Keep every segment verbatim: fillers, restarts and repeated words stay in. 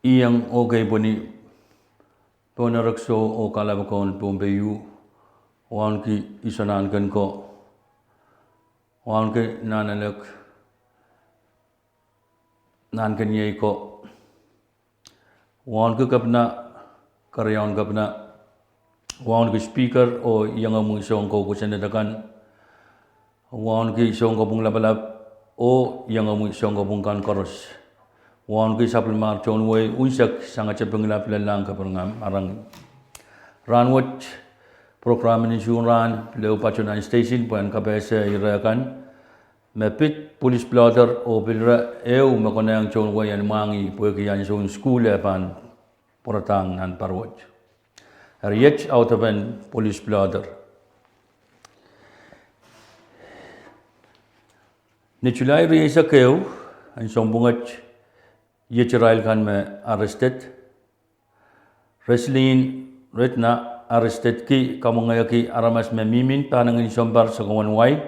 iang oh keipweni pohn erekiso oh kalelapak en Pohnpei, wauneki Iso Nahnken ko, wauneki Nahnalek, Nahnkeniei ko, wauneki Kepina, Keriaun Kepina, wauneki Speaker oh iengomwi sounkopwung Senate akan, wauneki sounkopwung lapalap oh iengomwi sounkopwung kan koaros, wauneki sapwellimar tohn wehi unsek sang Sapwungala, lellahng kaperen ahmw, a rong. Rahnwet program en nsuhn rahn leu patohwan station pwehn kapehse ire kan me pid police blotter oh pil ire ehu me konehng tohn wehi en mwahngih pwehki ansoun sukuhl eh pahn pwaradahng nan pahr wet. Eri iet audepen police blotter. Ni July rieisek ehu, en sounpwong wet, iet irail kan me arrested. Reslin Redna arrestedki kamwengehki aramas me mihmi pahnengin sounpar sakau en wai.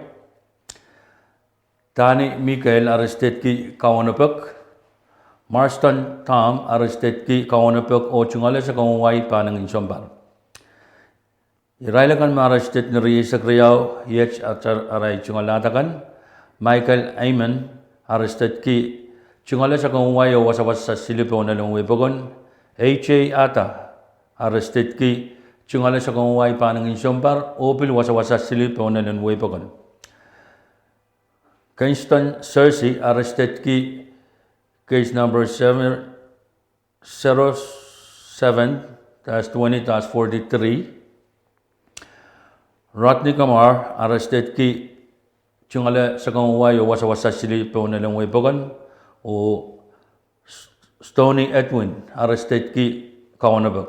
Danny Michael arrestedki kaunopak. Marston Tom arrestedki kaunopak oh tungoale sakau en wai pahnengin sounpar. Irail akan me arrested ni rieisek riau, iet arail tungoalahda kan: Michael Amon arrestedki tungoale sakau en wai oh wasawasa sili pohn elen wehi pokon. A J Atta arrestedki tungoale sakau en wai pahnengin sounpar oh pil wasawasa sili pohn elen wehi pokon. Kenston Searcy arrestedki, case number seven zero seven dash twenty dash forty-three. Rodney Kumar arrestedki tungoale sakau en wai oh wasawasa sili pohn elen wehi pokon, oh Stoney Edwin arrestedki kaunopak.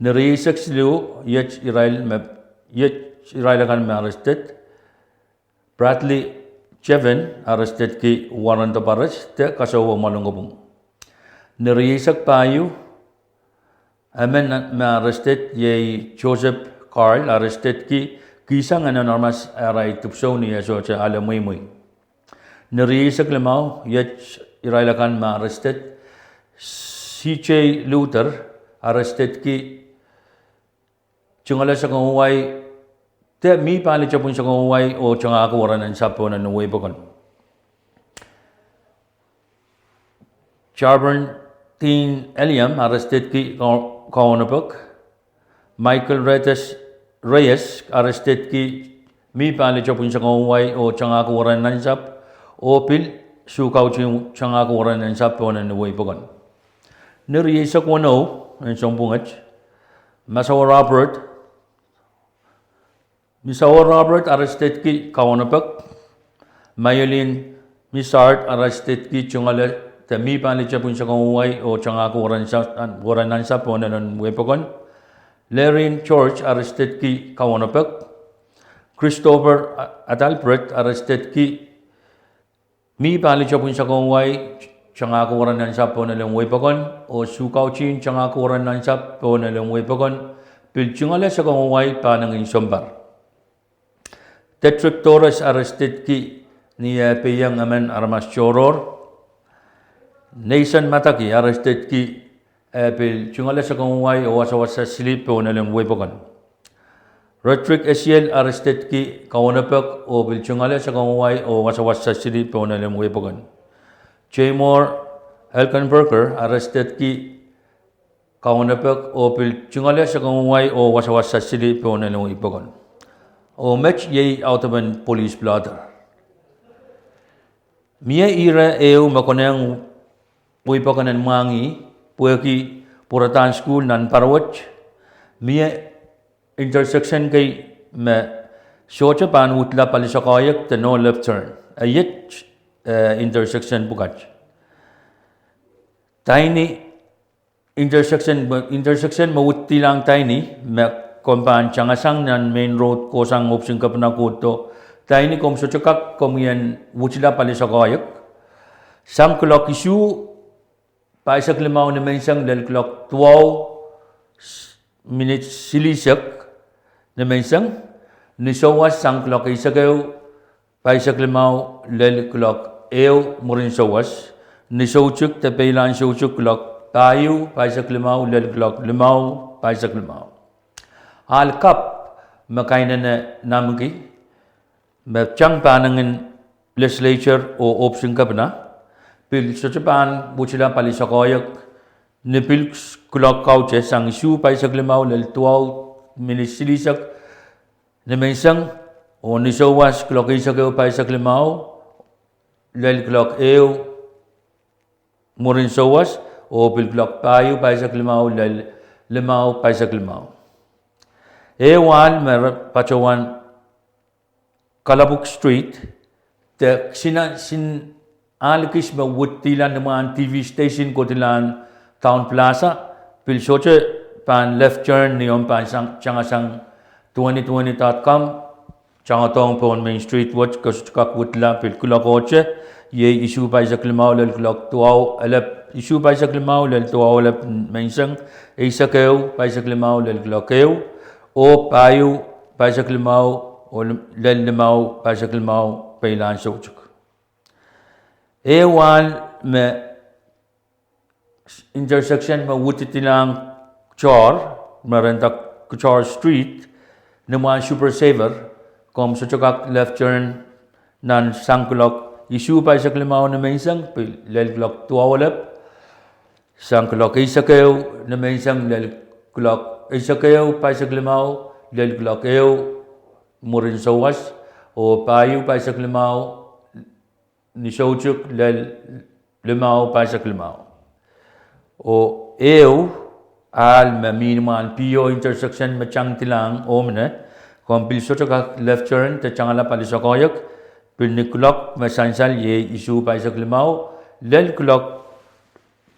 Ni rieisek siluh, iet irail akan me arrested: Bradley Chevin arrestedki warrant of arrest de kasohwe mwoalonkopwung. Ni rieisek pahieu, emen me arrested iei Joseph Carl arrestedki kihsang enen aramas arail dipwisou ni eh sohte ale mweimwei. Ni rieisek limau, iet irail akan me arrested: C J Luther arrestedki tungoale sakau en wai de mih pali tepwin sakau en wai oh tangahki weren ansapw pohn elen wehi pokon. Jarvin Dean Eliam arrestedki kaunopak. Michael Reyes arrestedki mih pali tepwin sakau en wai oh tangahki weren ansapw, oh pil sukautih tangahki weren ansapw pohn elen wehi pokon. Ni rieisek weneu, en sounpwong wet, Masawa Robert Misawa Robert arrestedki kaunopak. Mayolin Misart arrestedki tungoale de mih pali tepwin sakau en wai oh tangahki weren ansapw pohn elen wehi pokon. Lerin George arrestedki kaunopak. Christopher Adalbert arrestedki mih pali tepwin sakau en wai, tangahki weren ansapw pohn elen wehi pokon, oh sukautih tangahki weren ansapw pohn elen wehi pokon, pil tungoale sakau en wai pahnengin sounpar. Dedrick Torres arrestedki ni eh peiong emen aramas tohrohr. Nathan Mataki arrestedki, eh pil tungoale sakau en wai oh wasawasa sili pohn elen wehi pokon. Roderick Esiel arrestedki kaunopak oh pil tungoale sakau en wai oh wasawasa sili pohn elen wehi pokon. Jaymore Elkenberger arrestedki kaunopak oh pil tungoale sakau en wai oh wasawasa sili pohn elen wehi pokon. Oh met iei audepen police blotter. Mie ire ehu me konehng wehi pokon en mwahngih pwehki pwaradahn sukuhl nan pahr wet. Mie intersection kei me sohte pahn wudla pali sakoahiek de no left turn. E iet intersection pwukat. Daini intersection me wudilahng daini me komw pahn tangasang nan main road kohsang ohpis en kepina kohdo, daini komw sohte kak komwi en wudla pali sakoahiek. Sang kuloak isuh pahisek limau nimenseng lel kuloak duwau minit silihsek nimenseng, ni souwas sang kuloak eisek ehu pahisek limau lel kuloak ehu mwurin souwas, ni soutik de peilahn soutik kuloak pahieu pahisek limau lel kuloak limau pahisek limau. Ahl kapw me kainene nanmwki me tang pahn engin legislature oh ohpis en kepina, pil sohte pahn wutila pali sakoahiek ni pil kuloak kaute sang isuh pahisek limau lel duwau minit silihsek ni menseng, oh ni souwas kuloak eisek ehu pahisek limau lel kuloak ehu mwurin souwas, oh pil kuloak pahieu pahisek limau lel limau pahisek limau. Ehu ahl me patohwan Kalapwuk Street, de kisin ahl kis me widila ni mwahn TV station kohdilahn Town Plaza, pil sohte pahn left turn ni omw pahn tangasang twenty twenty dot com, tangodohng pohn Main Street wet, ke sohte kak widila, pil kuloak ohte, iei isuh pahisek limau lel kuloak duwau elep, isuh pahisek limau lel duwau elep menseng, eisek ehu pahisek limau lel kuloak ehu, oh pahieu pahisek limau lel limau pahisek limau peilahn soutik. Ehu ahl me intersection me widilahng Kutor, me rehn Kutor Street, ni mwahn Super Saver, komw sohte kak left turn nan sang kuloak isuh pahisek limau ni menseng pil lel kuloak duwau elep, sang kuloak eisek ehu ni menseng lel kuloak eisek ehu pahisek limau lel kuloak ehu mwurin souwas, oh pahieu pahisek limau ni soutik lel limau pahisek limau. Oh ehu ahl me mih ni mwahn Pio intersection me tangdilahng omw ine, komw pil sohte kak left turn de tangala pali sakoahiek, pil ni kuloak me sansal iei isuh pahisek limau lel kuloak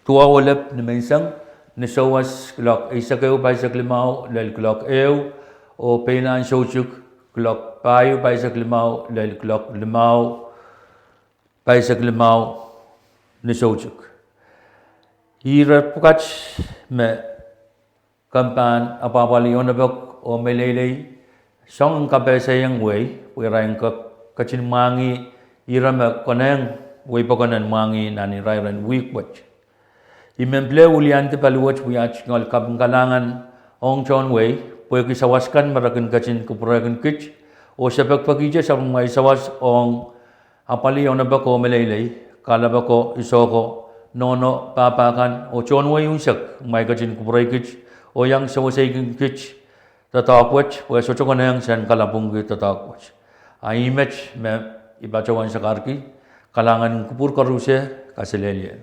duwau elep ni menseng, ni souwas kuloak eisek ehu pahisek limau lel kuloak ehu, oh peilahn soutik kuloak pahieu pahisek limau lel kuloak limau pahisek limau ni soutik. Ire pwukat me komw pahn apwahpwalih onopek oh meleilei, soangen kapehsehiong wehi pwe irail en ketin mwahngih ire me konehng wehi pokon en mwahngih nan irairen wihk wet. I men pil wiliandi paliwet wia tungoal kaping kalahngan ong tohn wehi pwehki sawas kan me re kin ketin kupwurehkin kit, oh se pekipekihte sapwellimamwail sawas ong apwalih onopek oh meleilei, kalap ako, iso ako, nohno, pahpa kan, oh tohn wehi unsek, kumwail ketin kupwurei kit oh iang sewesei kit doadoahk wet pwe sohte konehng sen kalapwungki doadoahk wet. A ih met me I patohwan sakarki. Kalahngan en kupwur koaruhsie, kaselehlie.